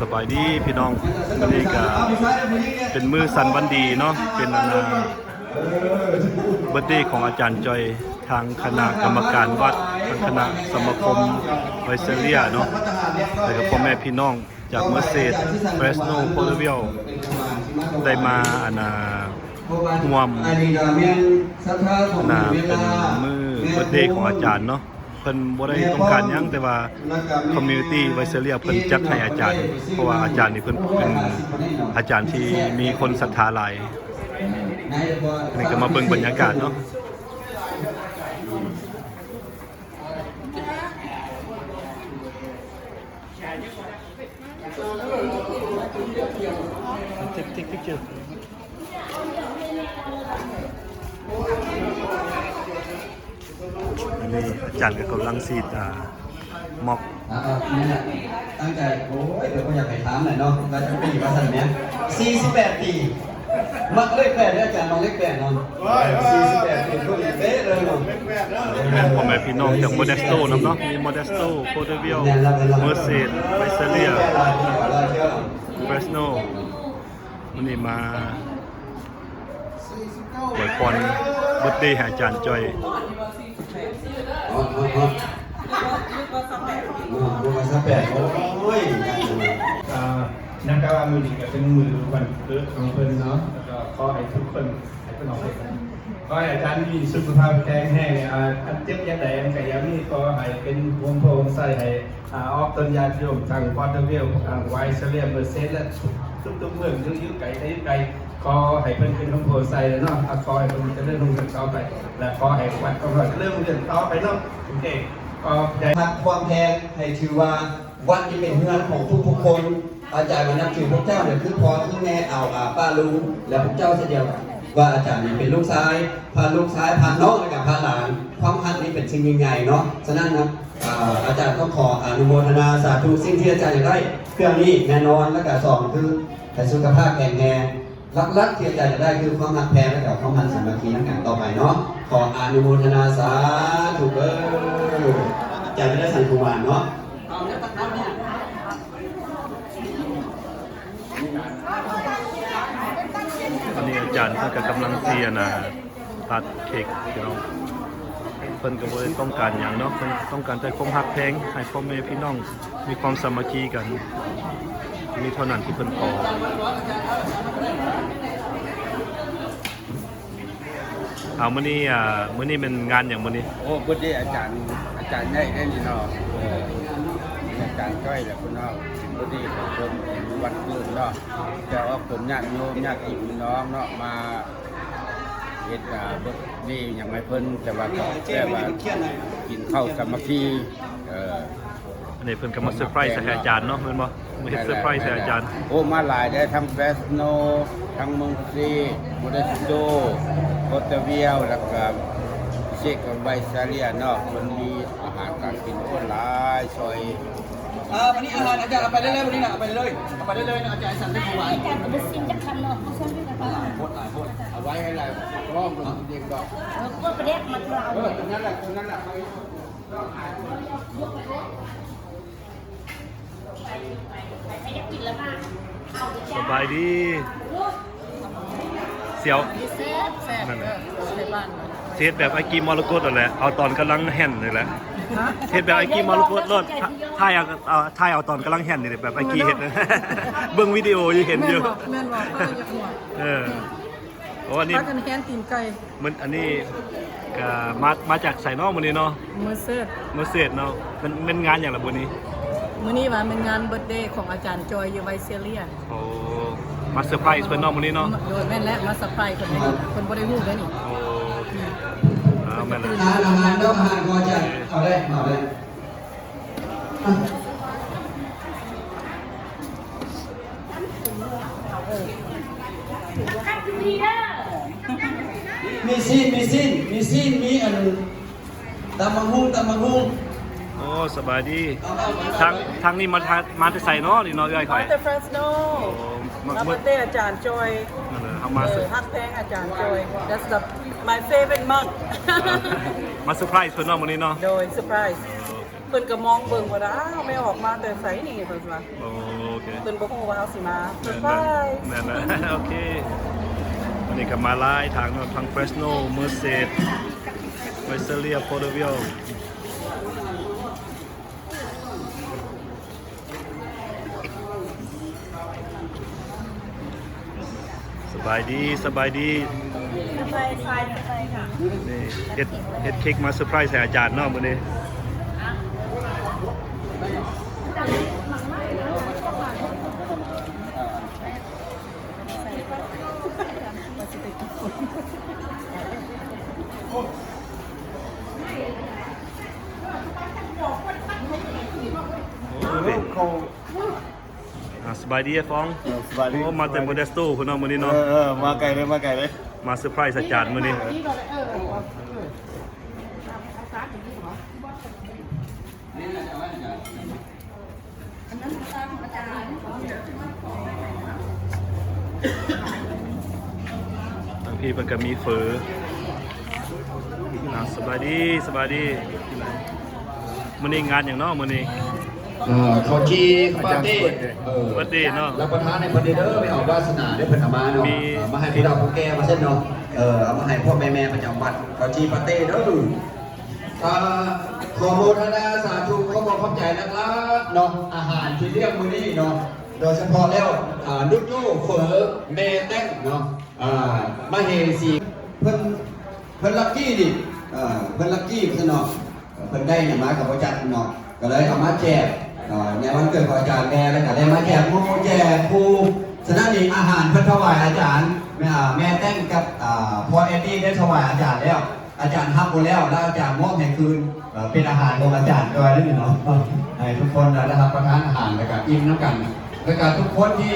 ສະບາຍດີພີ່ນ້ອງ, ມື້ນີ້ກະເປັນມື້ສັນວັນດີເນາະ, ເປັນອັນນາເບີດເດຂອງອາຈານຈອຍ. ທາງຄະນະກຳມະການວັດ, ທາງຄະນະສະມາຄົມໄວເຊີເລຍເນາະ, ແລ້ວກະພໍ່ແມ່ພີ່ນ້ອງຈາກເມີເຊດ, ເຟຣສໂນ, ໂພເຕີວິວ ໄດ້ມາອັນນາຮ່ວມອັນນາເປັນມື້ເບີດເດຂອງອາຈານເນາະ. ເພິ່ນບໍ່ໄດ້ຕ້ອງການຫຍັງ, ແຕ່ວ່າຄອມມູນິຕີໄວເຊີເລຍເພິ່ນຈັດໃຫ້ອາຈານ, ເພາະວ່າອາຈານນີ້ເພິ່ນເປັນອາຈານທີ່ມີຄົນສັດທາຫຼາຍ. ນີ້ກະມາເບິ່ງບັນຍາກາດເນາະ. ອັນນີ້ອາຈານກະກຳລັງສີດ ອາ ມັອບ. ອ່າ ນີ້ແຫຼະ ຕັ້ງໃຈ ໂອ້ຍ ເພິ່ນບໍ່ຢາກໃຫ້ຖາມແຫຼະເນາະ ວ່າຈັກປີວ່າຊັ້ນແໝ ສີ່ສິບແປດປີ. ມັກເລກແປດເດີ ອາຈານມັກເລກແປດເນາະ. ສີ່ສິບແປດປີ ພໍດີເປະເລີຍເນາະ. ແມ່ນພໍ່ແມ່ພີ່ນ້ອງຈາກໂມເດສໂຕນຳເນາະ, ມີໂມເດສໂຕ, ໂພເຕີວິວ, ເມີເຊດ, ໄວເຊີເລຍ, ເຟຣສໂນ. ມື້ນີ້ມາອວຍພອນເບີດເດໃຫ້ອາຈານຈອຍ. ຮອດ ຮອດ ຮອດ ຮອດມາຊາວແປດ. ໂອ້ຍ ອ່າ ນັບໄດ້ວ່າມື້ນີ້ກະເປັນມື້ວັນເກີດຂອງເພິ່ນເນາະ, ແລ້ວກະຂໍໃຫ້ທຸກຄົນ ໃຫ້ເພິ່ນອອກໄປ ຂໍໃຫ້ອາຈານມີສຸຂະພາບແຂງແຮງ, ອ່າ ອັນເຈັບຢ່າງໃດອັນກະຢ່າມີ, ຂໍໃຫ້ເປັນໂຮມໂພໂຮມໄຊໃຫ້ ອ່າ ອອກຕົນຍາດໂຍມທາງໂພເຕີວິວ, ທາງໄວເຊີເລຍ, ເມີເຊດ ແລະ ທຸກໆເມືອງ ຢູ່ ຢູ່ໄກ ຢູ່ໄກ ຂໍໃຫ້ເພິ່ນເປັນໂຮມໂພໂຮມໄຊເນາະ, ຂໍໃຫ້ເພິ່ນຈະເລີນຮຸ່ງເຮືອງຕໍ່ໄປ ແລະ ຂໍໃຫ້ວັດຂອງເຮົາຈະເລີນຮຸ່ງເຮືອງຕໍ່ໄປເນາະ. ໂອເຄ ຂອບໃຈ. ຮັກຄວາມແພງໃຫ້ຖືວ່າ ວັດນີ້ເປັນເຮືອນຂອງທຸກໆຄົນ. ອາຈານກະນັບຖືພວກເຈົ້ານີ້ຄືພໍ່ຄືແມ່ ເອົາ ອາ ປ້າລຸງ ແລະ ພວກເຈົ້າເຊັ່ນດຽວກັນ ວ່າອາຈານນີ້ເປັນລູກຊາຍ ພາລູກຊາຍ ພານ້ອງ ແລະກະພາຫຼານ. ຄວາມຮັກນີ້ເປັນສິ່ງຍິ່ງໃຫຍ່ເນາະ. ສະນັ້ນນະ ອາ ອາຈານຕ້ອງຂໍອະນຸໂມທະນາສາທຸ ສິ່ງທີ່ອາຈານຢາກໄດ້ ເຄື່ອງນີ້ແນ່ນອນ, ແລະກະສອງຄືໃຫ້ສຸຂະພາບແຂງແຮງ. ຫຼັກໆທີ່ອາຈານຢາກໄດ້ຄືຄວາມຮັກແພງ ແລະກະຄວາມຮັກສາມັກຄີນຳກັນຕໍ່ໄປເນາະ. ຂໍອະນຸໂມທະນາສາທຸເດີ. ອາຈານຈະໄດ້ສັນຂອງຫວານເນາະ. ຕອນນີ້ອາຈານເພິ່ນກະກຳລັງຊິອັນນາ ຕັດເຄັກພີ່ນ້ອງ. ເພິ່ນກະບໍ່ໄດ້ຕ້ອງການຫຍັງເນາະ, ເພິ່ນຕ້ອງການແຕ່ຄວາມຮັກແພງ ໃຫ້ພໍ່ແມ່ພີ່ນ້ອງມີຄວາມສາມັກຄີກັນ, ມີເທົ່ານັ້ນທີ່ເພິ່ນຂໍ. ເອົາ ມື້ນີ້ ອາ ມື້ນີ້ແມ່ນງານຫຍັງມື້ນີ້? ໂອ້ ເບີດເດອາຈານ ອາຈານໃຫຍ່ເດ້ນີ້ເນາະ. ເອີ ອາຈານຈ້ອຍແຫຼະເພິ່ນເນາະ, ເບີດເດຂອງເພິ່ນ ວັນເກີດເນາະ, ຈະອອກຕົນຍາດໂຍມ ຍາດພີ່ນ້ອງເນາະ ມາ ເຮັດ ອາ ເບີດເດຫຍັງໃຫ້ເພິ່ນ, ແຕ່ວ່າກະແບບວ່າກິນເຂົ້າສາມັກຄີ. ເອີ ອັນນີ້ເພິ່ນກະມາເຊີໄພຣສ໌ໃຫ້ອາຈານເນາະ ແມ່ນບໍ່? ມາເຮັດເຊີໄພຣສ໌ໃຫ້ອາຈານ. ໂອ້ ມາຫຼາຍເດ້ ທັງເຟຣສໂນ ທັງເມືອງເຊດ ໂມເດສໂຕ ໂພເຕີວິວ ແລ້ວກະເຊກກັບໄວເຊີເລຍເນາະ. ເພິ່ນມີອາຫານການກິນ ໂອ້ ຫຼາຍຊອຍ. ອ່າ ວັນນີ້ອາຫານອາຈານເອົາໄປເລີຍ ວັນນີ້ນະ ເອົາໄປເລີຍ ເອົາໄປເລີຍນະ ອາຈານສັ່ງໄດ້ຂອງຫວານ. ອາຈານກະບໍ່ຊິມຈັກຄຳເນາະ ເອົາຊ້ອນຂຶ້ນມາ. ຫຼາຍໂພດ ຫຼາຍໂພດ ເອົາໄວ້ໃຫ້ຫຼາຍ ລອງເບິ່ງເດັກດອກ. ເອີ ຕົງນັ້ນແຫຼະ ຕົງນັ້ນແຫຼະ. ສະບາຍດີ. ສຽວ ແຊບໆ ນັ້ນແຫຼະ ເອີ ໃນບ້ານ ຊິເຮັດແບບອ້າຍກີ່ມໍລະກົດຫັ້ນແຫຼະ ເອົາຕອນກຳລັງແຮ່ນນີ້ແຫຼະ. ຮະ? ເຮັດແບບອ້າຍກີ່ມໍລະກົດໂລດ ຖ່າຍເອົາ ເອົາ ຖ່າຍເອົາຕອນກຳລັງແຮ່ນນີ້ແບບອ້າຍກີ່ເຮັດ. ເບິ່ງວິດີໂອຢູ່ ເຫັນຢູ່. ແມ່ນບໍ່? ແມ່ນບໍ່? ເອີ ໂອ້ ອັນນີ້ ພາກັນແຮ່ນຕີນໄກ່. ມື້ ອັນນີ້ກະມາ ມາຈາກໃສເນາະມື້ນີ້ເນາະ? ເມືອເຊດ ເມືອເຊດເນາະ. ແມ່ນ ແມ່ນງານຫຍັງລະມື້ນີ້? ມື້ນີ້ວ່າແມ່ນງານເບີດເດຂອງອາຈານຈອຍຢູ່ໄວເຊີເລຍ. ໂອ້ ມາເຊີໄພຣສ໌ເພິ່ນເນາະມື້ນີ້ເນາະ. ໂດຍ ແມ່ນແຫຼະ ມາເຊີໄພຣສ໌ເພິ່ນເດ້ ເພິ່ນບໍ່ໄດ້ຮູ້ເດ້ນີ້. ໂອ້ ອືມ ເອົາແມ່ນແຫຼະ. ອາຫານເນາະ ອາຫານກໍຈະເອົາແລ້ວ ເອົາແລ້ວ. ມີຊີ້ນ ມີຊີ້ນ ມີຊີ້ນ ມີອັນ ຕຳບັກຫຸ່ງ ຕຳບັກຫຸ່ງ. ໂອ້ ສະບາຍດີ. ທາງ ທາງນີ້ມາ ມາແຕ່ໃສເນາະນີ້ເນາະ ເອື້ອຍຂ້ອຍ? ມາແຕ່ເຟຣສໂນ. ໂອ້ ມາ ມາເບີດເດອາຈານຈອຍ. ນັ້ນແຫຼະ ເຮົາມາ ເອີ ຮັກແພງອາຈານຈອຍ. That's the my favorite monk. ມາເຊີໄພຣສ໌ເພິ່ນເນາະມື້ນີ້ເນາະ. ໂດຍ ເຊີໄພຣສ໌. ໂອ້ ເພິ່ນກໍມອງເບິ່ງວ່າ ອ້າວ ແມ່ອອກມາແຕ່ໃສນີ້ ເພິ່ນວ່າ. ໂອເຄ ເພິ່ນບໍ່ຮູ້ວ່າເຮົາຊິມາ ເຊີໄພຣສ໌. ແມ່ນແລ້ວ ໂອເຄ. ອັນນີ້ກໍມາຫຼາຍທາງເນາະ ທາງເຟຣສໂນ ເມີເຊດ ໄວເຊີເລຍ ໂພເດວິລ. ສະບາຍດີ ສະບາຍດີ. ນີ້ເຮັດ ເຮັດເຄັກມາເຊີໄພຣສ໌ໃຫ້ອາຈານເນາະມື້ນີ້. ໂອ້ ເປັນ ອ່າ ສະບາຍດີ ອ້າຍຟອງ. ເອີ ສະບາຍດີ. ໂອ້ ມາແຕ່ໂມເດສໂຕພຸ້ນເນາະມື້ນີ້ເນາະ. ເອີ ເອີ ມາໄກເລີຍ ມາໄກເລີຍ ມາເຊີໄພຣສ໌ອາຈານມື້ນີ້. ເອີ ທາງພີ້ເພິ່ນກໍມີເຝີ. ອ່າ ສະບາຍດີ ສະບາຍດີ. ມື້ນີ້ງານຫຍັງເນາະມື້ນີ້? ເອີ ເຂົ້າຈີ່ປາເຕ້ ເອີ ເບີດເດເນາະ ຮັບປະທານໃຫ້ເພິ່ນເດີ ໄປເອົາວາສະໜາເດີ ເພິ່ນເອົາມາເນາະ. ມີ ເອີ ມາໃຫ້ຜູ້ເຖົ້າຜູ້ແກ່ວ່າຊັ້ນເນາະ. ເອີ ເອົາມາໃຫ້ພວກແມ່ໆປະຈຳວັດ ເຂົ້າຈີ່ປາເຕ້ເດີ. ອ່າ ຂໍໂມທະນາສາທຸ ຂໍບອກຂອບໃຈຫຼັກໆເນາະ ອາຫານທີ່ລ້ຽງມື້ນີ້ເນາະ ໂດຍສະເພາະແລ້ວ ອ່າ ນຸດໂຍ ເຝີ ແມ່ແຕ້ງເນາະ ອ່າ ມະເຫສີ ເພິ່ນ ເພິ່ນລັກກີ້ນີ້ ເອີ ເພິ່ນລັກກີ້ວ່າຊັ້ນເນາະ ເພິ່ນໄດ້ຫຍັງມາກໍບໍ່ຈັກເນາະ ກໍເລີຍເອົາມາແຈກ ເອີ ໃນວັນເກີດຂອງອາຈານແດ່ ແລ້ວກໍໄດ້ມາແຈກໝູ່ແຈກຄູ່. ສະນັ້ນນີ້ ອາຫານເພິ່ນຖວາຍອາຈານ ແມ່ ແມ່ແຕ້ງກັບ ອ່າ ພໍ່ແອດດີ້ໄດ້ຖວາຍອາຈານແລ້ວ ອາຈານຮັບໝົດແລ້ວ ແລ້ວອາຈານມອບໃຫ້ຄືນ ເອີ ເປັນອາຫານຂອງອາຈານດ້ວຍເນາະ ໃຫ້ທຸກຄົນໄດ້ຮັບປະທານອາຫານ ແລ້ວກໍອີ່ມນຳກັນ ແລ້ວກໍທຸກຄົນທີ່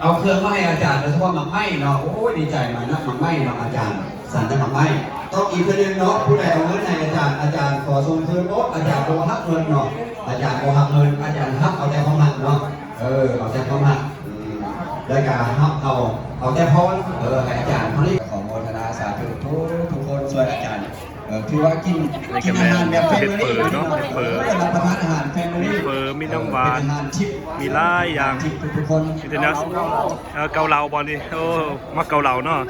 ເອົາເຄື່ອງມາໃຫ້ອາຈານ ໂດຍສະເພາະໝາກໄມ້ເນາະ. ໂອ້ຍ ດີໃຈມານຳໝາກໄມ້ເນາະ ອາຈານສັນແຕ່ໝາກໄມ້. ຕ້ອງອີກເທື່ອໜຶ່ງເນາະ ຜູ້ໃດເອົາເງິນໃຫ້ອາຈານ ອາຈານຂໍສົ່ງຄືນ. ໂອ້ ອາຈານບໍ່ຮັກເງິນເນາະ ອາຈານບໍ່ຮັກເງິນ ອາຈານຮັບເອົາແຕ່ຄວາມຮັກເນາະ. ເອີ ເອົາແຕ່ຄວາມຮັກ ອືມ ແລ້ວກະຮັບເອົາ ເອົາແຕ່ພອນ ເອີ ໃຫ້ອາຈານເທົ່ານີ້. ຂໍໂມທະນາສາທຸທຸກໆຄົນຊ່ວຍອາຈານ. ເອີ ຖືວ່າກິນ ກິນອາຫານແບບແຟມິລີເນາະ ເປີ ເອີ ຮັບປະທານອາຫານແຟມິລີ ມີເປີ ມີນ້ຳຫວານ ເອີ ເປັນອາຫານທິບ ມີຫຼາຍຢ່າງ ທິບທຸກໆຄົນ ມີແຕ່ແນວ ເອີ ເກົາເຫຼົ້າບໍ່ນີ້? ໂອ້ ມັກເກົາເຫຼົ້າເນາະ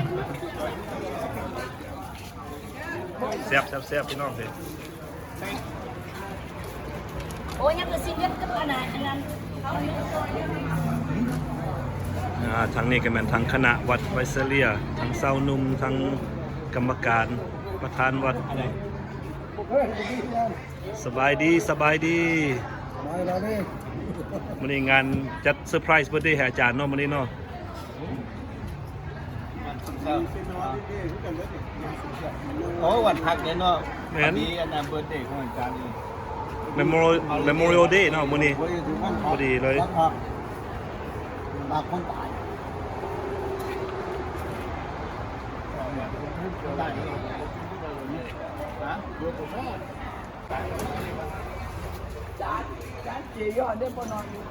ແຊບໆໆ ພີ່ນ້ອງເອີຍ. ໂອ້ຍ ຍັງຄືຊີວິດກັບອັນນັ້ນ ອັນນັ້ນ ອ່າ ທາງນີ້ກໍແມ່ນທາງຄະນະວັດໄວເຊີເລຍ ທັງຊາວໜຸ່ມ ທັງກຳມະການ ປະທານວັດ. ສະບາຍດີ ສະບາຍດີ ສະບາຍດີ. ມື້ນີ້ງານຈັດເຊີໄພຣສ໌ເບີດເດໃຫ້ອາຈານເນາະ ມື້ນີ້ເນາະ. ໂອ້ ວັນພັກເດ້ເນາະ ແມ່ນ ອັນນັ້ນເບີດເດຂອງອາຈານນີ້ Memorial Day ເນາະ ມື້ນີ້ ພໍດີເລີຍ ວັນພັກ ບາບຄົນຕາຍ. ຈານ ຈານເຈຍອດເດ້ ບໍ່ນອນຢູ່. ເ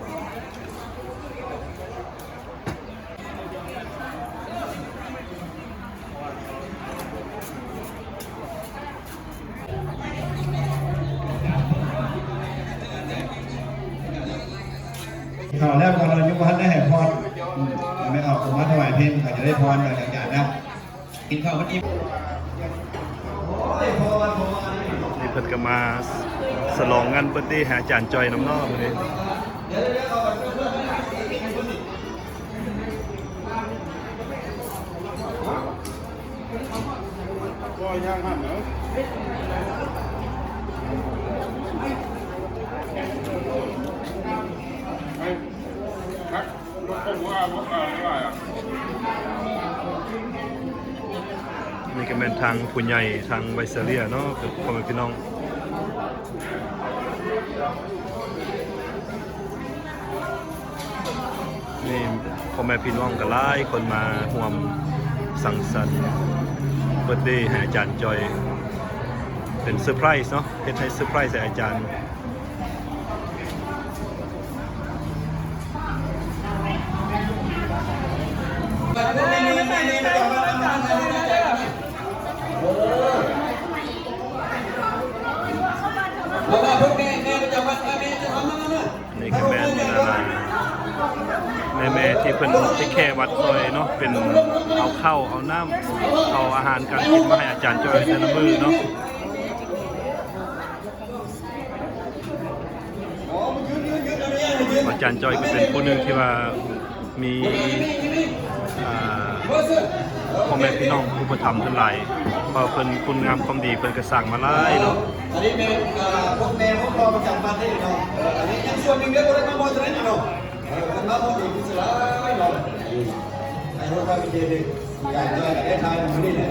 ຂົ້າແລ້ວກໍເຮົາຍັງບໍ່ທັນໄດ້ໃຫ້ພອນ ອືມ ແມ່ອອກມາຖວາຍເພນ ກໍຈະໄດ້ພອນ ຫຼັງຈາກນັ້ນ ກິນເຂົ້າມັນອີ່ມ. ນີ້ເພິ່ນກໍມາສະຫຼອງງານເບີດເດໃຫ້ອາຈານຈ່ອຍນຳເນາະມື້ນີ້. ນີ້ກໍແມ່ນທາງຜູ້ໃຫຍ່ທາງໄວເຊີເລຍເນາະ ພໍ່ແມ່ພີ່ນ້ອງ. ນີ້ພໍ່ແມ່ພີ່ນ້ອງກໍຫຼາຍຄົນມາຮ່ວມສັງສັນເບີດເດໃຫ້ອາຈານຈ່ອຍ ເປັນເຊີໄພຣສ໌ເນາະ ເຮັດໃຫ້ເຊີໄພຣສ໌ໃຫ້ອາຈານ. ເພາະວ່າພວກແມ່ ແ ແມ່ໆ ທີ່ເພິ່ນເທກແຄວັດຊ່ອຍເນາະ ເປັນເອົາເຂົ້າເອົານ້ຳ ເອົາອາຫານການກິນມາໃຫ້ອາຈານຈ້ອຍແຕ່ລະມື້ເນາະ. ອາຈານຈ້ອຍກໍເປັນຜູ້ໜຶ່ງທີ່ວ່າມີ ອ່າ ພໍ່ແມ່ພີ່ນ້ອງອຸປະຖຳເພິ່ນຫຼາຍ ເພາະເພິ່ນຄຸນງາມຄວາມດີເພິ່ນກໍສ້າງມາຫຼາຍເນາະ. ອັນນີ້ແມ່ນ ອ່າ ພວກແມ່ຂອງພໍ່ປະຈຳວັດເດ້ເນາະ. ເອີ ອັນນີ້ຍັງສ່ວນໜຶ່ງເດີ ບໍ່ໄດ້ມາໝົດເທົ່ານັ້ນເນາະ. ເອີ ເພິ່ນມາພໍດີຄືຊິຫຼາຍເນາະ. ໃຫ້ຮູ້ວ່າເປັນເດ ການຊ່ອຍກັນໄດ້ຖ່າຍມື້ນີ້ແຫຼະ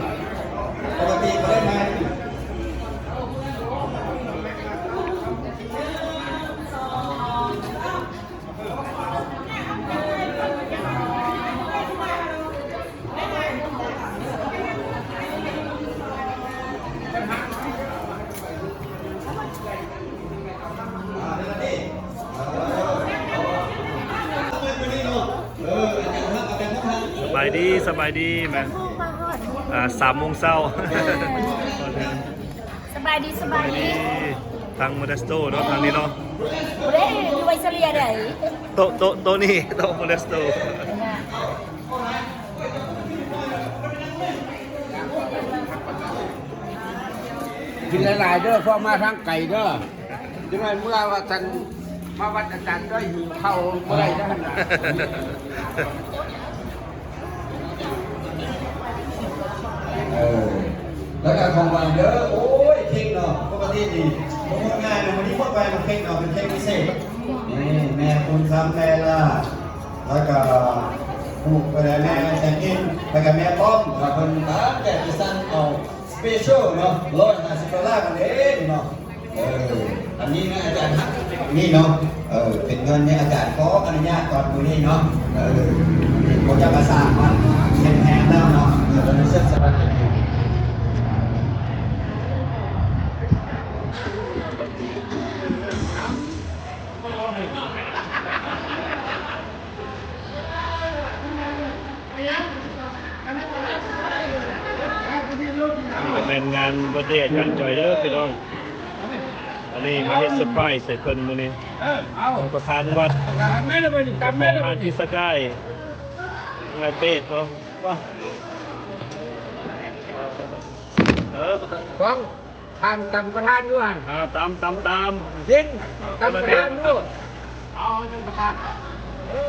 ປົກກະຕິບໍ່ໄດ້ຖ່າຍ. ສະບາຍດີ ສະບາຍດີແມ່. ອ່າ ສາມໂມງເຊົ້າ. ສະບາຍດີ ສະບາຍດີ ທາງໂມເດສໂຕເນາະ ທາງນີ້ເນາະ. ບໍ່ໄດ້ຢູ່ໄວເຊີເລຍໃດ. ໂຕະ ໂຕະ ໂຕະນີ້ ໂຕະໂມເດສໂຕ. ກິນຫຼາຍໆເດີ ເພາະມາທາງໄກເດີ. ຈັກໜ້ອຍເມື່ອວ່າຊັ້ນ ມາວັດອາຈານຈ້ອຍຫິວເຂົ້າບໍ່ໄດ້ເດີຫັ້ນນະ. ເອີ ແລ້ວກໍຂອງຫວານເດີ. ໂອ້ຍ ເຄັກເນາະ ປົກກະຕິນີ້ບໍ່ໝົດງ່າຍເນາະ. ມື້ນີ້ໝົດໄວເນາະ ເຄັກເນາະ ເປັນເຄັກພິເສດ. ນີ້ແມ່ບຸນຄຳ ແມ່ລາ ແລ້ວກໍລູກ ແມ່ແສງອິນ ແລ້ວກໍແມ່ປ້ອມ ເພິ່ນຕັ້ງໃຈໄປສັ່ງເອົາ ສະເປເຊີເນາະ ຮ້ອຍຫ້າສິບໂດລາກັນເອງເນາະ. ເອີ ອັນນີ້ນະອາຈານຮັກ ນີ້ເນາະ. ເອີ ເປັນເງິນນີ້ອາຈານຂໍອະນຸຍາດຕອນມື້ນີ້ເນາະ. ເອີ ເຂົາເຈົ້າກໍສ້າງມາເປັນແຜນແລ້ວເນາະ. ເອີ ເພິ່ນເຊີນສະຫວັດ. ອັນນີ້ກໍແມ່ນງານເບີດເດອາຈານຈ່ອຍເດີພີ່ນ້ອງ. ອັນນີ້ມາເຮັດເຊີໄພຣສ໌ໃຫ້ເພິ່ນມື້ນີ້ ເອີ ເອົາ ປະທານວັດ ຕຳແມ່ນບໍ່ນີ້ ຕຳແມ່ນບໍ່ນີ້ ທີ່ສະກາຍ ງານເປດເນາະ. ເອີ ຟັງ ທ່ານຕຳປະທານຢູ່ຫັ້ນ. ອ່າ ຕຳ ຕຳ ຕຳ ເຢັນ ຕຳປະທານຢູ່. ເອົາ ເອົາປະທານ ເອີ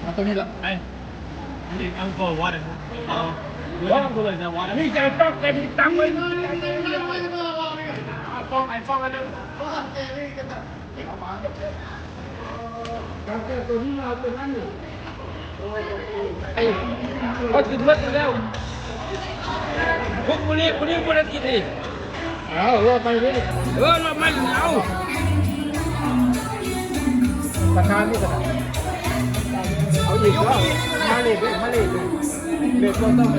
ເອົາຕົວນີ້ລະ ໄປ ເອົາ ເອົາ ເອົາ ເອົາ ນີ້ຈະຕ້ອງໄປຕິດຕາມໄວ້ ໄອ້ຟອງ ໄອ້ຟອງອັນໜຶ່ງ. ເອົາຕົວນີ້ມາ ເອົາຕົວນັ້ນນີ້ ເອົາຂຶ້ນໝົດແລ້ວ. ພວກມື້ນີ້ ມື້ນີ້ບໍ່ໄດ້ກິນນີ້. ເອົາ ລອບໃໝ່ນີ້ ເອີ ລອບໃໝ່ນີ້. ເອົາ ປະທານນີ້ກໍໄດ້ ເອົາອີກເນາະ. ມານີ້ ມານີ້ ເບດບໍ່ຕ້ອງ.